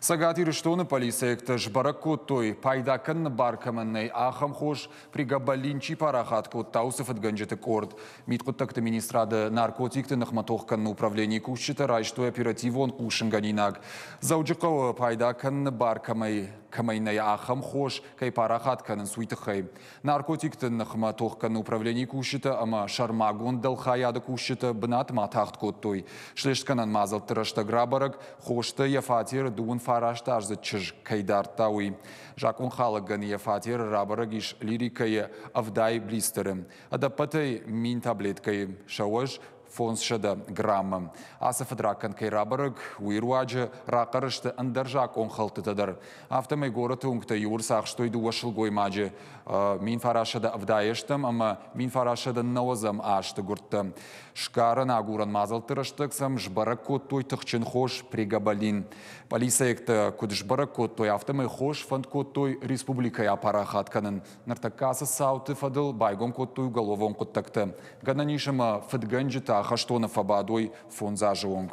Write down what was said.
Цӕгат Ирыстоны полицейӕгтӕ сбӕрӕг кодтой, пайда кӕныны бар кӕмӕн нӕй, ахӕм хос прегабалин чи парахат кодта, уыцы фыдгӕнджыты къорд. Мидхъуыддӕгты министрады наркотикты ныхмӕ тох кӕныны управленийы кусджытӕ райстой оперативон хъусынгӕнинаг. Дзӕуджыхъӕуы пайда кӕныны бар кӕмӕй кӕмӕй нӕй, ахӕм хос кӕй парахат кӕнынц, уый тыххӕй. Наркотикты ныхмӕ тох кӕныны управленийы кусджытӕ ӕмӕ сӕрмагонд дӕлхайады кусджытӕ бынатмӕ тагъд кодтой. Слестгӕнӕн мадзӕлтты рӕстӕг рабӕрӕг, хостӕ йӕ фатеры дыууын фарастаздзыд чызг кӕй дардта, уый. Закъонхалӕгӕн йӕ фатеры рабӕрӕг ис лирикӕйы 70 блистеры. Ӕдӕппӕтӕй 1000 таблеткӕйы, сӕ уӕз 500 граммы. Ацы фыдракӕнд кӕй рабӕрӕг, уый руаджы рахъӕр сты ӕндӕр закъонхӕлдтытӕ дӕр. Афтӕмӕй горӕты уынгтӕ иу ӕрцахстой дыууӕ сылгоймаджы 1970 ӕмӕ 1990 азты гуырдтӕ. Сгарӕн-агурӕн мадзӕлтты рӕстӕг сӕм сбӕрӕг кодтой тыхджын хос прегабалин. Полицейӕгтӕ куыд сбӕрӕг кодтой, афтӕмӕй хос фӕнд кодтой республикӕйы апарахат кӕнын. Ныртӕккӕ ацы цауты фӕдыл байгом кодтой уголовон хъуыддӕгтӕ. Гӕнӕн ис ӕмӕ фыдгӕнджытӕ ахӕстоны фӕбадой фондз азы онг.